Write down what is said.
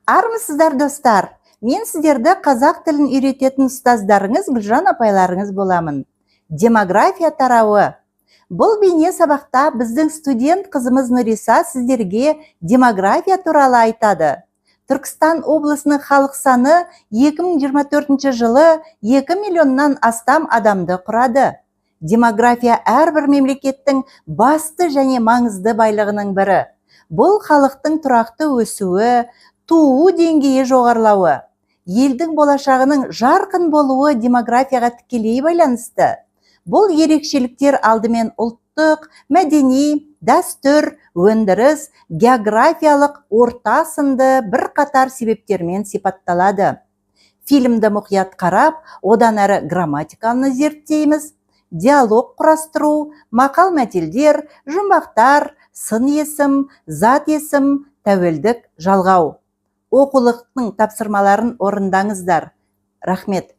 Армысыздар, достар! Мен сіздерді қазақ тілін үйрететін ұстаздарыңыз Гүлжан апайларыңыз боламын. Демография тарауы. Бұл бейне сабақта біздің студент қызымыз Нұриса сіздерге демография туралы айтады. Түркістан облысының халық саны 2024 жылы 2 миллионнан астам адамды құрады. Демография әрбір мемлекеттің басты және маңызды байлығының бірі. Бұл халықтың тұрақты өсуі, туу деңгейі жоғарылауы, елдің болашағының жарқын болуы демографияға тікелей байланысты. Бұл ерекшеліктер алдымен ұлттық, мәдени, дәстүр, өндіріс, географиялық орта сынды бірқатар себептермен сипатталады. Фильмді мұқият қарап, одан әрі грамматиканы зерттейміз. Диалог құрастыру, мақал мәтелдер, жұмбақтар, сын есім, зат есім, тәуелдік жалғау. Оқулықтың тапсырмаларын орындаңыздар. Рахмет.